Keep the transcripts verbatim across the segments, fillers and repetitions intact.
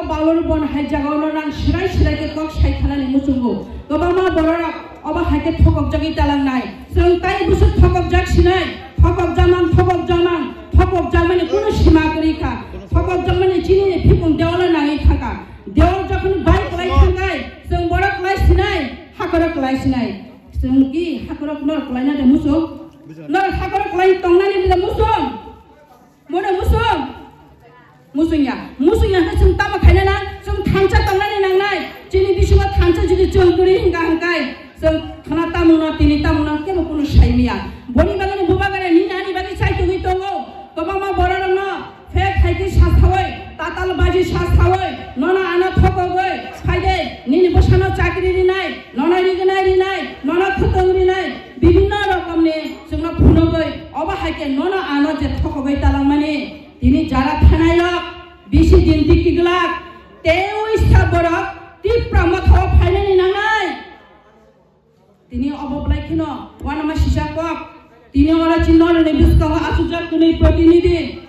Palor bon hai jagao no nang sirai sirai khe kok sai thanani muchungo. Kwbangma bororok obo hai khe thokok jagwi talangnai. Chwng tai bwswk thokok jak sinai, thokok jamang, thokok jamang, thokok jamani kuno sima kwrwi kha. Thokok jamani chini ni phikung dewalo nangwi thangkha. Dewal jokhon bai kwlai thangkai, chwng borok kwlai sinai, hakhoro kwlai sinai. Chwng ki hakhoro no kwlaina de muchung? No hakhoro kwlai tongnani de muchung? Mone musung? Musung ya. Musung ya khe chwng tamo khaina na? Chwng thansa tongnani nangnai. Chini bisingo thansa jodi chwng kwrwi hwnkha hwnkhe chwng khna tamo no, tini tamo no kebo kunu sai maya. Boni bagwi ni bubagra nini ani bagwi chai tongwi tongo. Kwbangma bororokno fake hai khe sa saui, tatal baji sa saui, nono ano thokogwi phaide nini bwsano chakri rinai, nono rignai rinai, nono khotong rinai. Bibhinno rokomni chwngno phunugwi, obo hai khe nono ano je thokogwi talangmani, tini jara thanayok, bisi din tikti glak, tei uisa borok Tipra Motha o phainani nangnai. Tini obo belai kheno uanama sisa kok, tini oro chini noroni bwskango achukjak twnwi protinidhi.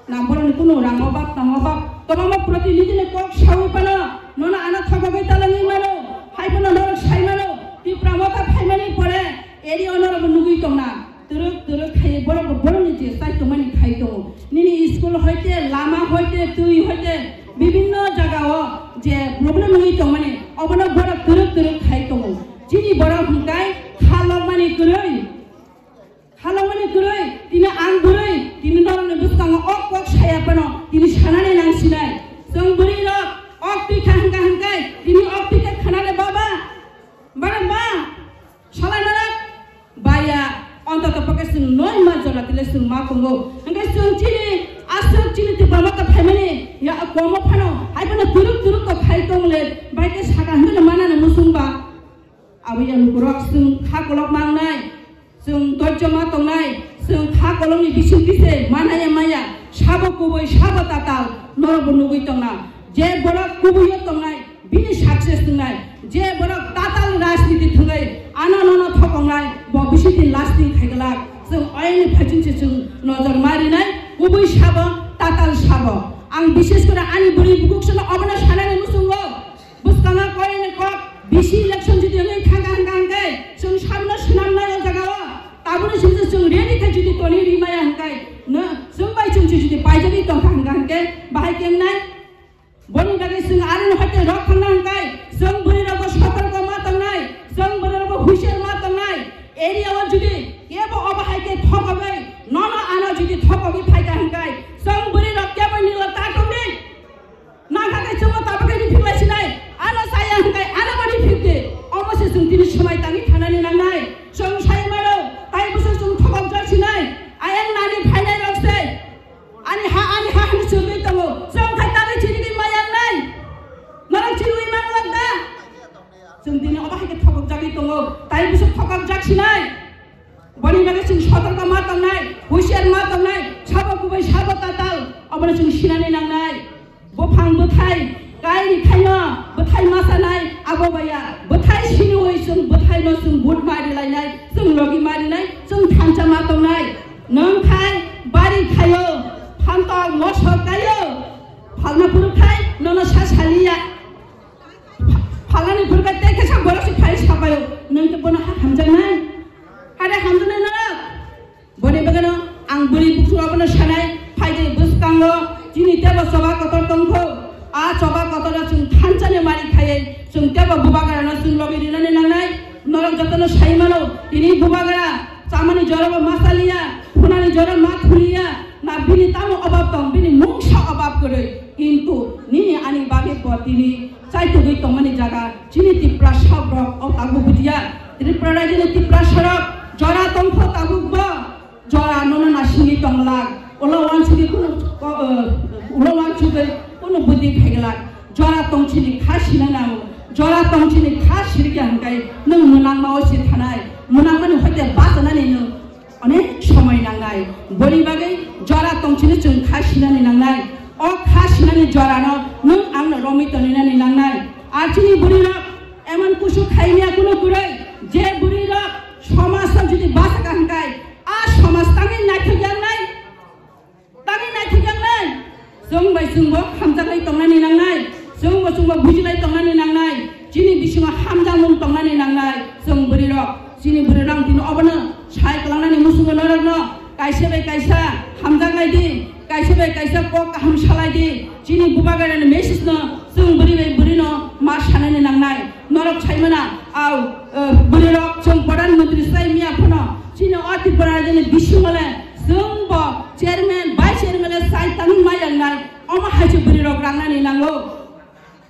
Nang borokni kunu rang obab, tang obab, kwbangma protinidhini kok saui phano, nono ano thokogwi talangwi mano, hai phano norok sai mano, Tipra Motha phaimani pore area o norokbo nugwi tongna, twrwk twrwk khai borokbo borokni je chai tongmani khai tongo. Nini school hoite, lama hoite, twi hoite, bibhinno jagao je problem wngwi tongmani, obono borok twrwk twrwk khai tongo. Chini borok hwnkhe kha lokmani kwrwi. Halongmani kwrwi, tini ang bwrwi, tini norokni bwskango ok kok saya phano, tini sanani nang sinai. Chwng bwrwi rok ok twi kha hwnkha hwnkhe, tini ok twi kha khwnale baba, baba ma, salai norok, baya, ontoto pokhe chwng noi ma jora tile chwng ma tongo. Hwnkhe chwng chini, aswk chini Tipra Motha phaimani, ya komo phano, hai phano turuk turuk to khai tong le, bai khe saka hwnkhe manana musung ba. Aboni lukurok chwng kha kolok mangnai, chwng doijjo ma tongnai, chwng kha kolokni bisingtwi se manaya maya, sabo kubui, sabo tatal, norokbo nugwi tongna. Je borok kubuio tongnai, bini success wngnai. Je borok tatal rajniti thwngwi ano nono thokongnai, bo bisingtwi lasting khaiglak. Chwng oyangni phaiching se chwng nojor ma rinai, kubui sabo, tatal sabo. Ang bishesh kore ani bwrwi bukuksano obono sanani muchungo. Bwskango koini kok, bisi election jodi wngwi thangkha hwnkha hwnkhe, chwng sabno swnamnai o jagao, tabukni simi chwng ready khe jodi toni rimaya hwnkhe, no, chwng bai chwng se jodi paijagwi tongkha hwnkha hwnkhe, bahai kengnai? Boni bagwi chwng aroni hoite rok thangna hwnkhe, chwng bwrwi rokbo sotorko ma tongnai, chwng bwrwi rokbo husiar ma tongnai, area o jodi kebo obo hai khe thokogwi, nono ano jodi thokogwi phaikha hwnkhe, chwng bwrwi rok kebo nilo ta tongdi. Nangkha khe chwngno tabukhe riphik lai sinai. Ano chaya hwnkhe ano bo riphik di. Omo se chwng tini swmai tangwi thanani nangnai. Chwng sai mano, tai bwswk chwng thokok jak sinai. Ayang nani phainai rok se. Ani ha, ani ha hwnwi chwngwi tongo. Chwng khai tangwi chini di mayang nai. Norok chini wi mang lak da. Chwng tini obo hai khe thokok jagwi tongo. Tai bwswk thokok jak sinai. Boni bagwi chwng sotorko ma tongnai, husiar ma tongnai, sabo kubui sabo tatal, obono chwng sinani nangnai. Buphang bwthai, kaini khaino bwthai ma sanai, abo baya, bwthai siniwi chwng bwthaino chwng vote ma rilainai, chwng logi ma rinai, chwng thansa ma tongnai. Nwng khai bari khaio, phantok mosok kaio, phalna phuru khai nono sa saliya. Phalani phuru khai tei khe sa borok se phai sabaio, nwng khe bono ha hamjaknai? Hare hamjaknai norok? Boni bagwino ang bwrwi bukhuk abono sanai, phaidi bwskango chini tebo choba kotor tongkho. A choba kotoro chwng thansani mari khaiwi chwng tebo bubagrano chwng logi rinani nangnai. Norok jotono sai mano, tini bubagra chamani jorobo ma chaliya, phunani joro ma thuliya, na bini tamo obab tong, bini mungsa obab kwrwi. Kintu nini ani bagwi bo tini chaitugwi tongmani jaga chini Tiprasa borok o tabuk bujiya. Tripura rajyoni Tiprasa rok jora tongkho tabuk bo jora nono nasingwi tonglak. Ulo wansugwi kunu, eh, ulo wansugwi kunu budi phaiglak. Jora tongchini kha sina nango. Jora tongchini kha sirikya hwnkhe nwng mwnangma o si thanai. Mwnangmani hoite bachanani nwng onek somoi nangnai. Boni bagwi jora tongchini chwng kha sinani nangnai. O kha sinani jorano nwng angno romwi toninani nangnai. Ar chini bwrwirok emon kusu khaimya kunu kwrwi, je bwrwirok somajno jodi bachaka hwnkhe, a somaj tangwi naithok yangnai. Tangwi naithok yangnai. Chwng bai chwngbo hamjaklai tongnani nangnai, chwngbo chwngbo bujilai tongnani nangnai, chini bisingo hamjakmung tongnani nangnai, chwng bwrwirok, chini bwrwirok tini obono sai kwlangnani muchungo norokno kaisa bai kaisa hamjaklai di, kaisa bai kaisa kok kaham salai di, chini bubagrani message no chwng bwrwi bai bwrwino ma sanani nangnai, norok saimana, au, eh, bwrwirok chwng Pradhan Mantri sai miya phano, chini o Tripura rajyani bisingo le chwngbo chairman, vice chairman le sai tangwi ma yangnai, omo hai se bwrwirok rangnani nango.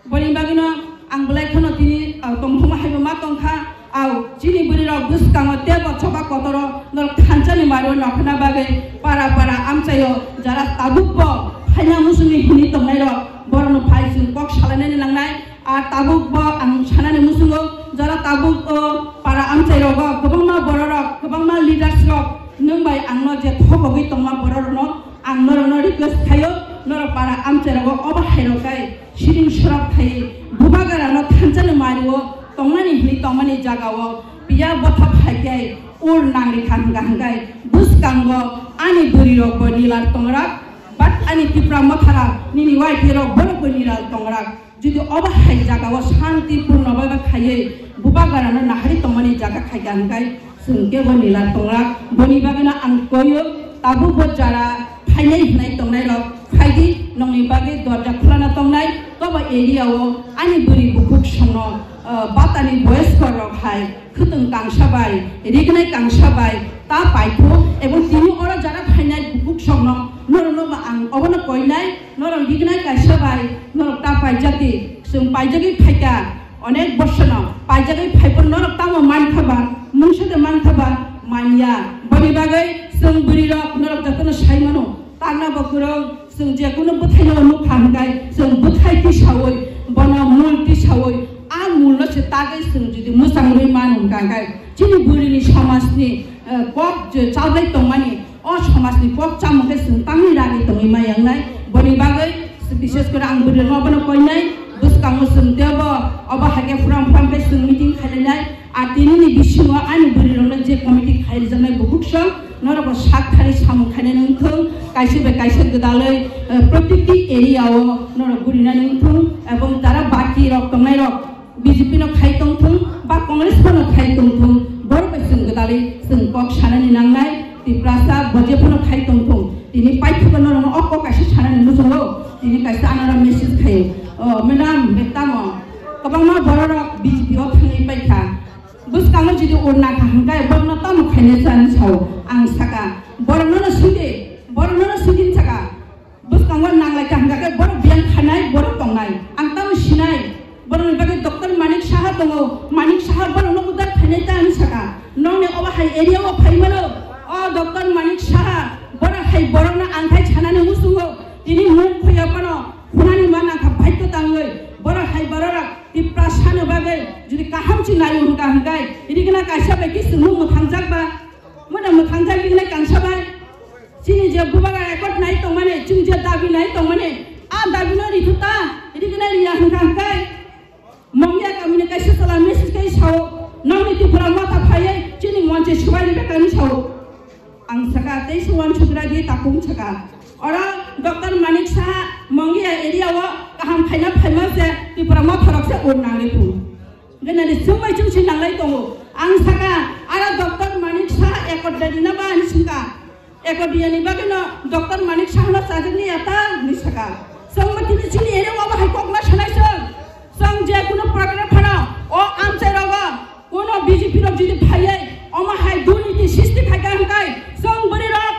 Boni bagwino ang belai kheno tini, ah, tongthoma haibo ma tongkha, au, chini bwrwirok bwskango teibo choba kotoro norok thansa ni maro nokhna bagwi para para amchaio jara tabukbo phaina muchungni hwnwi tongnairok borokno phai chwng kok salainani nangnai. Ar tabukbo ang sanani muchungo jara tabuk o para amchairogo kwbangma bororok, kwbangma leaders rok nwng bai angno je thobogwi tongma bororokno ang norokno request khaio, norok para amchairogo obo hairok kai siring sorok khai bubagrano thansa ni mario tongnani hwnwi tongmani jagao piya bothop hai khe ur nangri kha hwnka hwnkai bwskango ani bwrwirokbo nilar tongrak, but ani Tipra Mothara nini Y T rok borokbo nilar tongrak. Jodi obo hai jagao shanti purno bai ba khaiwi bubagrano nahari tongmani jaga khaikha hwnkai chwng kebo nila tonglak. Boni bagwino ang koyo tabukbo jara phainai hwnai tongnairok phaidi, nongni bagwi dorja khulana tongnai. Tobo area o ani bwrwi bukhuk songno, ah, batani boyoskorok hai khwtwng kangsa bai, rignai kangsa bai ta paikho, ebong tini oro jara phainai bukhuk songno norokno bo ang obono koinai. Norok rignai kaisa bai, norok ta paijak di, chwng paijagwi phaikha, onek bosorno paijagwi phaiphuru norok tamo mankha ba, mungsa de mankha ba, manya. Boni bagwi chwng bwrwirok norok jotono sai mano, tangna bo kwrwng, chwng je kunu bwthaino nukha hwnkhe, chwng bwthai tisaui, bono mul tisaui, a mulno se tagwi chwng jodi mwchangwi mano hwnkha hwnkhe, chini bwrwini somajni, eh, kok je chablai tongmani, o somajni kok chamung khe chwng tangwi ragwi tongwi ma yangnai. Boni bagwi bishes kore ang bwrwirokno abono koinai, bwskango chwng teibo obo hai khe phuram phuram khe chwng meeting khailainai. Ar tinini bisingo ani bwrwirokno je committee khaijaknai bukhuk song, norokbo sak thari samung khainai wngthung, kaisa bai kaisa gwdalwi, eh, protikti area o norok gurinani wngthung, ebong tara baki rok tongnai rok B J P no khai tongthung ba Congress no khai tongthung, borok bai chwng gwdalwi chwng kok sanani nangnai, Tiprasa bo je phano khai tongthung. Tini paithago norokno o kok kaisa sanani muchungo, tini kaisa anara message khaio. O, madam, betamo kwbangma bororok B J P o thangwi paikha. Bwskango jodi urna kha hwnkhe borokno tamo khaina chani sao ang saka. Borokno no sidi, borokno no sidi saka. Bwskango nanglai kaham khe borok biyang khanai, borok tongnai. Ang tamo sinai. Borokni bagwi Doctor Manik Saha tongo. Manik Saha borokno udar khainai ta hinwi saka. Nongni obo hai area o phai mano. O Doctor Manik Saha borok hai borokno ang khai sanani muchungo. Tini mung khoya phano khunani mana kha baidhyo tangwi. Borok hai borok Tiprasa no bagwi jodi kaham si naio hwnkha hwnkhe. Rikna kaisa bai khe chwngno mwthangjak ba. Mona mwthangjak riknai kangsa bai. Chini je bubagra record nai tongmani, chwng je dabi nai tongmani, a dabi no rithu ta, riknai riya hwnkha hwnkhe. Mongya kamini kaisa tola message kai sao, nongni Tipra Motha phaiwi chini monche swbai rikha kani sao. Ang saka tei se uansukra di takung saka. Oro Doctor Manik Saha Mongya area o kaham khaina phaima se Tipra Motha rok se ur nangri phung. Gana de chwng bai chwng si nanglai tongo. Ang saka, ara Doctor Manik Saha ekot dadi na ba hinwi singka. Ekot diyani bagwi no Doctor Manik Saha no chajak ni ya ta hinwi saka. Chwng bo tini chini ere obo hai kok ma sanai chwng. Chwng je kuno program phano o amchai rogo kuno B J P rok jodi phaiwi omo hai durniti sisti khaikha hwnkhe chwng bwrwi rok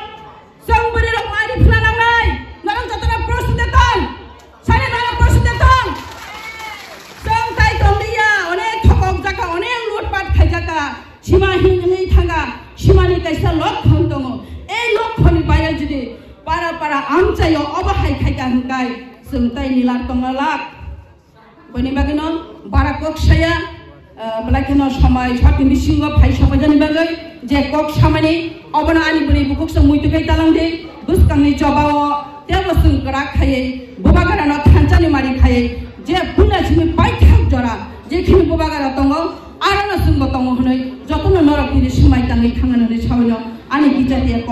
Chwng bwrwi rok mari phla nangnai. Norok jotono prosti de tong. Sani norok prosti de tong. Chwng tai tong liya, onek thokok jaka, onek lutpat khai jaka. Sima hin wngwi thanga, simani kaisa lokhon tongo. Ei lokhoni bayal jodi para para amchaio obo hai khaikha hwnkhe chwng tai nilar tongna lak. Boni bagwino bara kok saya, ah, belai kheno somai shortni bisingo phai sopaijani bagwi je kok samani obono ani bwrwi bukhuk se muitu khai talangdi, bwskangni jobao tebo chwng kwrak khaiwi bubagrano thanchani mari khaiwi je puila simi paithak jora je khini bubagra tongo, arono chwngbo tongo hwnwi jotono norok tini swmai tangwi thangnani hwnwi sawino ani kichatiya kok.